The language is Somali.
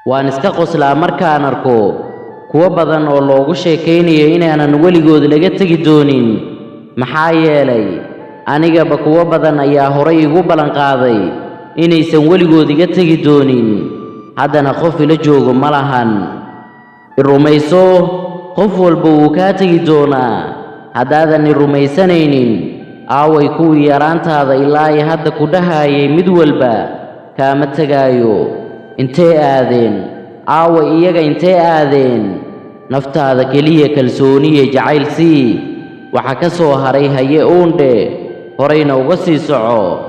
Waan iska qoslaa markaan arko kuwo badan oo loogu sheekaynayo inaanan weligood laga tegi doonin, maxaa yeelay anigaba kuwo badan ayaa horay igu ballanqaaday inaysan weligood iga tegi doonin, haddana qof ila joogo ma lahan. I rumayso, qof walba wuu kaa tegi doonaa. Haddaadan i rumaysanaynin, aaway kuwii yaraantaada ilaa ay hadda ku dhahayay mid walba kaama tegaayo? Intee aadeen? Aaway iyaga, intee aadeen? Naftaada keliya kalsooniya jacayl sii, waxa ka soo haray haye uundhe, horayna uga sii soco.